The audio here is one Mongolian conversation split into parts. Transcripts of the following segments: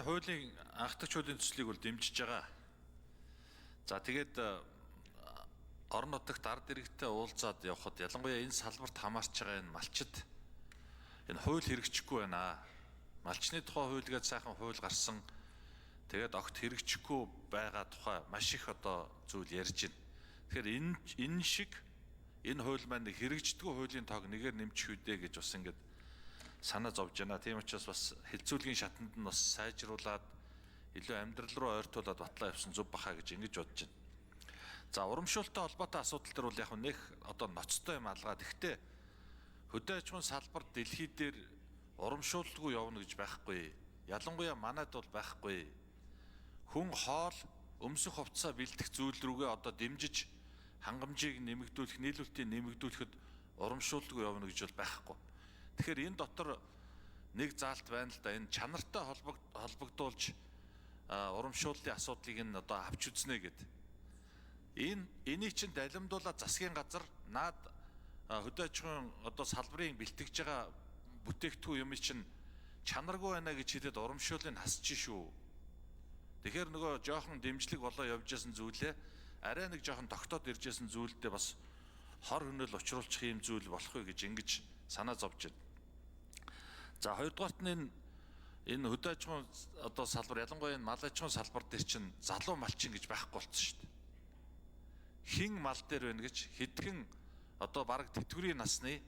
энэ хуулийн анхдагч хуулийн төслийг бол дэмжиж байгаа. За тэгээд орон нутагт ард иргэдтэй уулзаад явхад ялангуяа энэ салбарт хамаарч байгаа энэ малчид энэ хууль хэрэгжихгүй байна. Малчны тухай хууль гээд сайхан хууль гарсан. Тэгээд огт хэрэгжихгүй байгаа тухай маш их одоо зүйл ярьж байна. Тэгэхээр энэ шиг энэ хууль маань нэг хэрэгждэггүй хуулийн тоог нэгээр нэмчих үдэ гэж бас ингээд санаа зовж байна. Тийм учраас бас хилцүүлгийн шатанд нь бас сайжруулад илүү амьдрал руу ойртуулад батлаа явсан зөв баха гэж ингэж бодож байна. За урамшуултай холбоотой асуудал төр бол яг нэх одоо ноцтой юм алгаа. Гэхдээ хөдөө аж ахуйн салбар дэлхий дээр урамшуулалгүй явна гэж байхгүй. Ялангуяа манайд бол байхгүй. Хүн хоол, өмсөх хувцсаа бэлдэх зүйл рүүгээ одоо дэмжиж хангамжийг нэмэгдүүлэх, нийлүүлэлтийг нэмэгдүүлэхэд урамшуулалгүй явна гэж бол байхгүй. Тэгэхээр энэ дотор нэг заалт байна л да. Энэ чанартай холбогдуулж урамшууллын асуудлыг нь одоо авч үзнэ гэд. Энийг чинь далимдуулаад засгийн газар наад хөдөө аж ахуйн одоо салбарын бэлтгэж байгаа бүтээгдэхүүн юм чинь чанаргүй байна гэж хэлээд урамшууллыг хасч шүү. Тэгэхээр нөгөө жоохон дэмжлэг болоо явж исэн зүйлээ арай нэг жоохон тогтоод ирж исэн зүйлдээ бас хор хөнөөл учруулчих юм зүйл болох вэ гэж ингэж санаа зовж байна. За хоёрдугаарт нь энэ хөдөө аж ахуйн одоо салбар ялангуяа энэ мал аж ахуйн салбар дээр чинь залуу малчин гэж байхгүй болсон шүү дээ. Хэн мал дээр байна гэж хэдхэн одоо бараг тэтгэврийн насны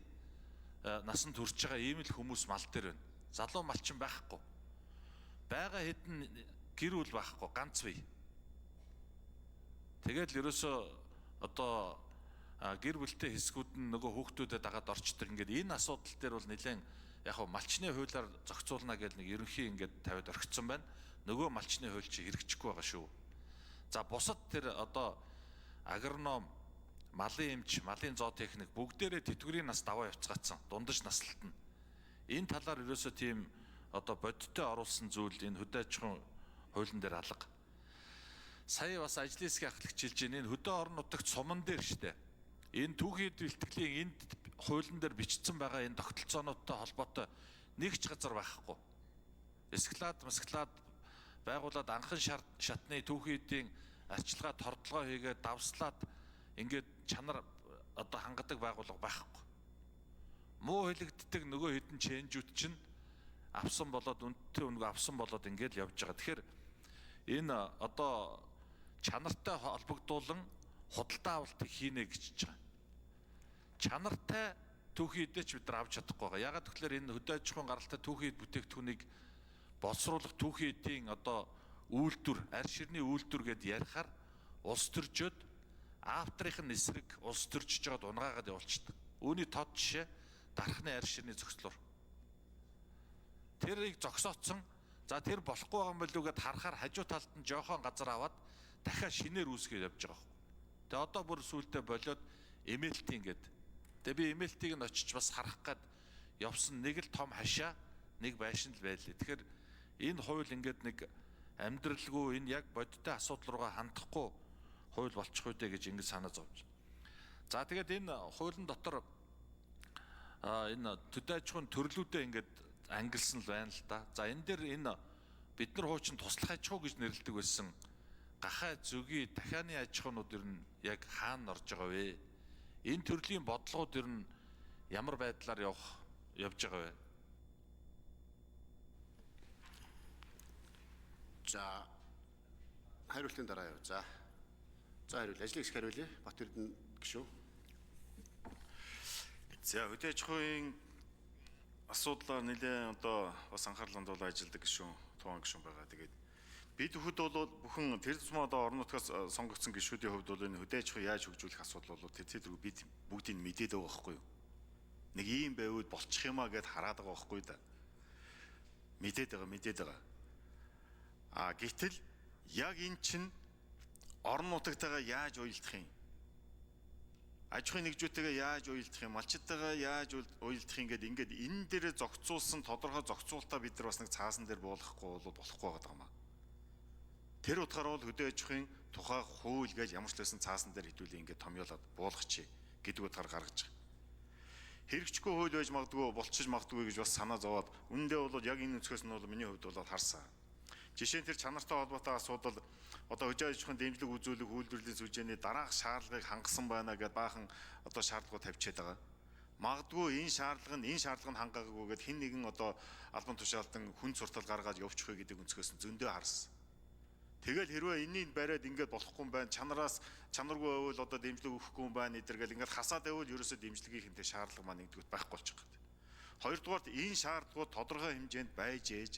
насанд хүрч байгаа ийм л хүмүүс мал дээр байна. Залуу малчин байхгүй. Байгаа хэдэн гэр бүл байхгүй, ганц бий. Тэгээд л ерөөсөө одоо гэр бүлтэй хэсгүүд нь нөгөө хүүхдүүдэд дагаад орчдөг. Ингээд энэ асуудал дээр бол нэлээд яг малчны хуулиар зохицуулна гэж нэг ерөнхий ингээд тавиад орхицсан байна. Нөгөө малчны хууль чи хэрэгжихгүй байгаа шүү. За бусад тэр одоо агроном, малын эмч, малын зоотехник бүгдээрээ тэтгэврийн нас даваа явцгаацсан. Дундаж наслалт нь. Энэ талаар ерөөсөө тийм одоо бодиттой оруулсан зүйл энэ хөдөө аж ахуйн хуулийн дээр алга. Сая бас ажлын хэсгийн ахлагч хэлж байна. Энэ хөдөө орон нутагт суман дээр штэ. Энэ түүхийн бэлтгэлийн энд хуулийн дээр бичсэн байгаа энэ тогтолцоонуудтай холбоотой нэг ч газар байхгүй. Эсклад, масклад байгуулад анхан шатны түүхийн эдийн арчилгаа тордлогоо хийгээд давслаад ингээд чанар одоо хангадаг байгууллага байхгүй. Муу хэлэгддэг нөгөө хэдэн ченжүүд чинь авсан болоод үнэтэй үнэгүй авсан болоод ингээд явж байгаа. Тэгэхээр энэ одоо чанартай холбогдуулан худалдаа авалтыг хийнэ гэж байгаа. Чанартай түүхийн эдээ ч бид нар авч чадахгүй байгаа. Ягаад гэвэл энэ хөдөө аж ахуйн гаралтай түүхийн эд бүтээгдэхүүнийг боловсруулах түүхийн эдийн одоо үйлдвэр, арь ширний үйлдвэр гэд ярихаар улс төржөөд авторын эсрэг улс төржиж байгаад унгаагаад явуулчихдаг. Үүний тод жишээ дархны арь ширний зохицлоор. Тэрийг зогсооцсон. За тэр болохгүй байгаа юм билүү гэд харахаар хажуу талд нь жоохон газар аваад дахиад шинээр үүсгээд явж байгаа байхгүй. Тэгээ одоо бүр сүултээ болиод эмээлтийн гээд. Тэгээ би эмээлтийг нь очиж бас харах гад явсан нэг л том хашаа нэг байшин л байлээ. Тэгэхээр энэ хууль ингээд нэг амьдралгүй энэ яг бодиттой асуудал руугаа хандахгүй хууль болчих үү гэж ингэж санаа зовж. За тэгээд энэ хуулийн дотор энэ төдөө аж ахуйн төрлүүдээ ингээд ангилсан л байна л да. За энэ дээр энэ бид нар хуучин туслах аж ахуй гэж нэрлэдэг байсан гахай зөгийн дахианы аж ахуйнууд ер нь яг хаана орж байгаа вэ? Энэ төрлийн бодлогууд ер нь ямар байдлаар явж байгаа вэ? За хариултын дараа яв. За хариул. Ажлын хэсэг хариулъя. Батэрдэн гишүүн. За хөдөө аж ахуйн асуудлаар нэлээд одоо бас анхаарал хандуулаад ажилладаг гишүүн, тугаан гишүүн байгаа. Тэгээд бид бүхэд бол бүхэн тэр тусмаа одоо орон нутгаас сонгогдсон гишүүдийн хувьд бол энэ хөдөө аж ахуй яаж хөгжүүлэх асуудал бол тэр зэрэг бид бүгдийг мэдээд байгаа байхгүй юу? Нэг ийм байвал болчих юмаа гэд хараад байгаа байхгүй да. Мэдээд байгаа. А гэтэл яг эн чинь орон нутагтайгаа яаж уялдах юм? Аж ахуйн нэгжүүтэйгээ яаж уялдах юм? Малчтайгаа яаж уялдах юм гэд ингээд энэ дээрээ зохицуулсан тодорхой зохицуултаа бид нар бас нэг цаасан дээр буулгахгүй бол болохгүй байгаа юм аа. Тэр утгаараа бол хөдөө аж ахуйн тухай хууль гэж ямар ч байсан цаасан дээр хэдүүлээ ингээд томьёолоод буулгачих гэдэг утгаар гаргаж байгаа. Хэрэгжихгүй хууль байж магадгүй, болчих магадгүй гэж бас санаа зовоод үнэндээ бол яг энэ өнцгөөс нь бол миний хувьд бол харсан. Жишээ нь тэр чанартай холбоотой асуудал одоо хөдөө аж ахуйн дэмжлэг үзүүлэх үйлдвэрлэлийн сүлжээний дараах шаардлагыг хангасан байна гэдээ баахан одоо шаардлагууд тавьчихэд байгаа. Магадгүй энэ шаардлага нь хангаагүй гэдээ хэн нэгэн одоо албан тушаалтан хүн суртал гаргаад явуучих вэ гэдэг өнцгөөс нь зөндөө харсан. Тэгэл хэрвээ энэнийг бариад ингээд болохгүй юм байна, чанараас чанаргүй байвал одоо дэмжлэг өгөхгүй юм байна эдэргээл ингээд хасаад байвал ерөөсөө дэмжлэгийн хэмтэй шаардлага маань нэгдүгürt байхгүй болчих гээд. Хоёрдугаарт энэ шаардлагууд тодорхой хэмжээнд байж ээж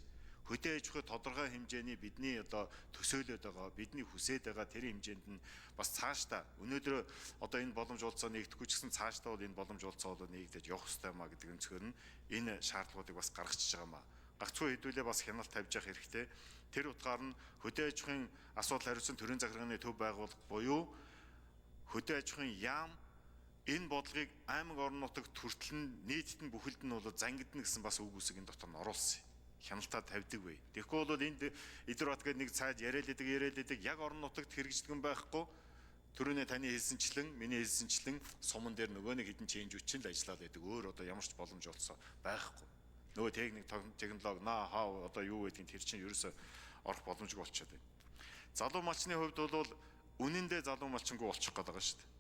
хөдөө аж ахуй тодорхой хэмжээний бидний одоо төсөөлөд байгаа, бидний хүсээд байгаа тэр хэмжээнд нь бас цаашдаа өнөөдөр одоо энэ боломж уулзаа нэгдэхгүй ч гэсэн цаашдаа бол энэ боломж уулзаа бол нэгдэж явах хэрэгтэй маа гэдэг өнцгөр нь энэ шаардлагуудыг бас гаргачихж байгаа маа. Гагцхүү хэдүүлээ бас хяналт тавьж явах хэрэгтэй. Тэр утгаар нь хөдөө аж ахуйн асуудал хариуцсан төрийн захиргааны төв байгууллага буюу хөдөө аж ахуйн яам энэ бодлогыг аймаг орон нутагт хүртэл нь нийтэд нь бүхэлд нь бол зангидна гэсэн бас үг үсэг энэ дотор нь оруулсан. Хяналтаа тавьдаг бай. Тэгэхгүй бол энд Идэр бат гэдэг нэг цайд яриад идэг яг орон нутагт хэрэгждэг юм байхгүй. Түрүүнээ таны хэлсэнчлэн, миний хэлсэнчлэн суман дээр нөгөө нэг хідэн ченжүүд чинь л ажиллаад байдаг. Өөр одоо ямар ч боломж олцоо байхгүй. Нөгөө техник технологи наа хаа одоо юу гэдгийг тэр чинь ерөөсөө орох боломжгүй болчиход байна. Залуу малчны хувьд бол үнэндээ залуу малчингүй болчих гээд байгаа шүү дээ.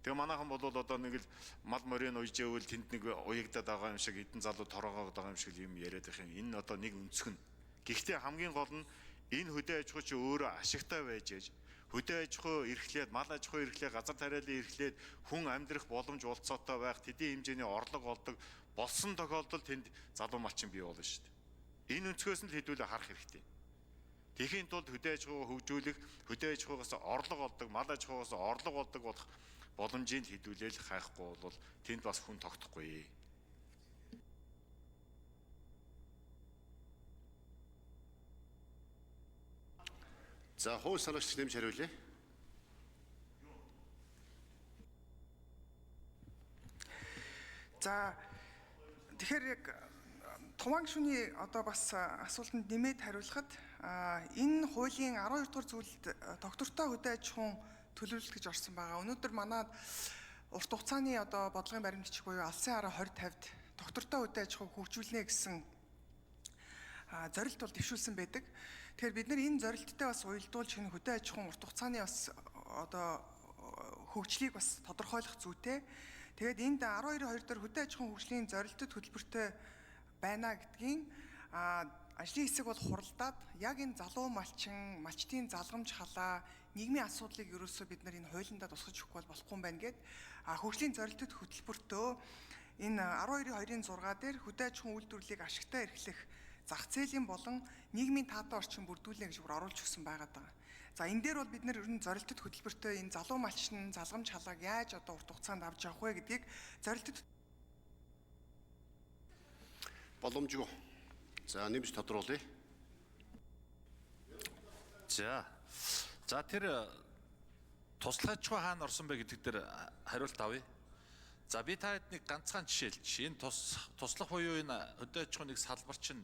Тэгээ манайхан бол одоо нэг л мал морин уйжээвэл тэнд нэг уягдаад байгаа юм шиг эдэн залуу тороогоод байгаа юм шиг юм яриад байх юм. Энэ одоо нэг өнцөг нь. Гэхдээ хамгийн гол нь энэ хөдөө аж ахуй чи өөрөө ашигтай байж ээж хөдөө аж ахуй эрхлээд, мал аж ахуй эрхлээд, газар тариалан эрхлээд хүн амьдрах боломж олцоотой байх, тэдний хэмжээний орлого олдог болсон тохиолдолд тэнд залуу малчин бий болно шүү дээ. Энэ өнцгөөс нь л хэдүүлээ харах хэрэгтэй. Тэхийн тулд хөдөө аж ахуйг хөгжүүлэх, хөдөө аж ахуйгаас орлого олдог, мал аж ахуйгаас орлого олдог болох боломжийг хэдүүлээл хайхгүй бол тэнд бас хүн тогтохгүй. За хууль санаагч нэмж хариулъя. За тэгэхээр яг туваан гишүүний одоо бас асуултанд нэмээд хариулахад энэ хуулийн 12 дугаар зүйлд доктортой хөдөө аж ахуйн төлөвлөлт гэж орсон байгаа. Өнөөдөр манай урт хугацааны одоо бодлогын баримт бичиг буюу алсын араа 2050-д доктортой хөдөө аж ахуйг хөгжүүлнэ гэсэн зорилт бол дэвшүүлсэн байдаг. Тэгэхээр бид нар энэ зорилттой бас уялдуулж энэ хөдөө аж ахуйн урт хугацааны бас одоо хөгжлийг бас тодорхойлох зүйтэй. Тэгээд энд 12.2 дээр хөдөө аж ахуйн хөгжлийн зорилтод хөтөлбөртэй байна гэдгийн ажлын хэсэг бол хуралдаад яг энэ залуу малчин, малчтын залгамж халаа, нийгмийн асуудлыг ерөөсөө бид нар энэ хуулиндаа тусгаж өгөхгүй бол болохгүй юм байна гэд хөгжлийн зорилтод хөтөлбөртөө энэ 12.2-ын 6 дээр хөдөө аж ахуйн үйлдвэрлэлийг ашигтай эрхлэх зах зээлийн болон нийгмийн таатай орчин бүрдүүлнэ гэж бүр оруулж өгсөн байгаад байгаа. За энэ дээр бол бид нар ер нь зорилтод хөтөлбөртөө энэ залуу малчин, залгамж халааг яаж одоо урт хугацаанд авч явах вэ гэдгийг зорилтод боломжгүй. За нэмж тодруулъя. За. За тэр туслах аж ахуй хаана орсон бэ гэдэг дээр хариулт авъя. За би та хэд нэг ганцхан жишээлч. Энэ туслах буюу энэ хөдөө аж ахуйн нэг салбар чинь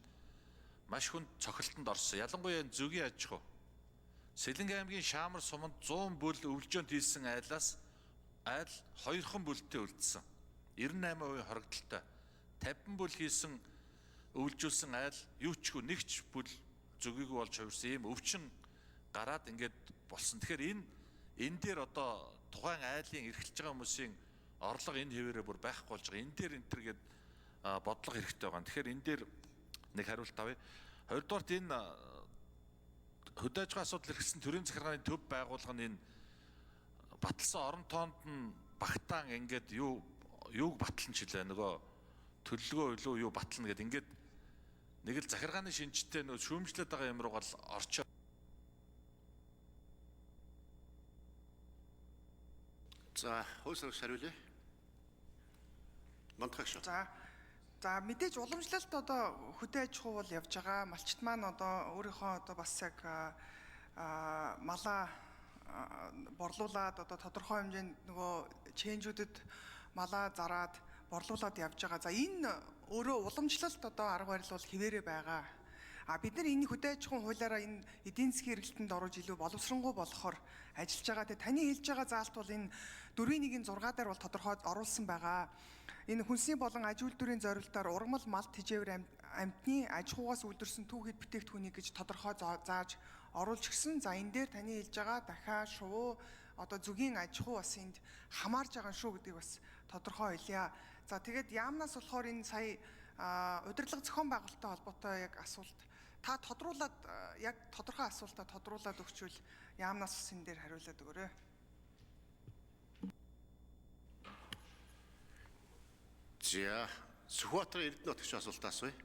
маш хүнд цохилтонд орсон. Ялангуяа энэ зөгийн аж ахуй. Сэлэнг аймгийн Шаамар суманд 100 бүл өвлжөөнд хийсэн айлаас айл 2хан бүлтэй үлдсэн. 98% хорогдолтой. 50 бүл хийсэн өвлжүүлсэн айл юу ч хүү нэгч бүл зөгийгүй болж хувирсан ийм өвчин гараад ингээд болсон. Тэгэхээр энэ дээр одоо тухайн айлын эрхэлж байгаа хүмүүсийн орлого энэ хэвээрээ бүр байхгүй болж байгаа. Энэ дээр энэ төр гээд бодлого хэрэгтэй байгаа. Тэгэхээр энэ дээр нэг хариулт авъя. Хоёрдугаарт энэ хөдөө аж ахуйн асуудал эрхэлсэн төрийн захиргааны төв байгууллага нь энэ баталсан орон тоонд нь багтаан ингээд юуг батална ч хэлээ нөгөө төлөлгөө илүү юу батална гэд ингээд нэг л захиргааны шинжтэй нөгөө шүүмжлээд байгаа юм руугаа л орчоо. За хууль санаагч хариулъя. Мандах шүү. За мэдээж уламжлалт одоо хөдөө аж ахуй бол явж байгаа. Малчт маань одоо өөрийнхөө одоо бас яг малаа борлуулад одоо тодорхой хэмжээнд нөгөө ченжүүдэд малаа зараад борлуулад явж байгаа. За энэ өөрөө уламжлалт одоо арга барил бол хэвээрээ байгаа. А бид нар энэ хөдөө аж ахуйн хуулиараа энэ эдийн засгийн эргэлтэнд оруулж илүү боловсронгуй болохоор ажиллаж байгаа. Тэгээ таны хэлж байгаа заалт бол энэ 4.1-ийн 6 дээр бол тодорхой оруулсан байгаа. Энэ хүнсний болон аж үйлдвэрийн зорилтоор ургамал малд тэжээвэр амьтны аж ахуйгаас үйлдвэрсэн түүхэд бүтээгдэхүүнийг гэж тодорхой зааж оруулж гисэн. За энэ дээр таны хэлж байгаа дахиа шувуу одоо зүгийн аж ахуй бас энд хамаарж байгаа шүү гэдгийг бас тодорхой хэлье. За тэгээд яамнаас болохоор энэ сая удирдлага зохион байгуулалттай холбоотой яг асуулт та тодруулаад яг тодорхой асуултаа тодруулаад өгчвөл яамнаас бас энэ дээр хариулаад өгөөрэй. За Сүхбаатар Эрдэнэ отгч асуултаа асууя.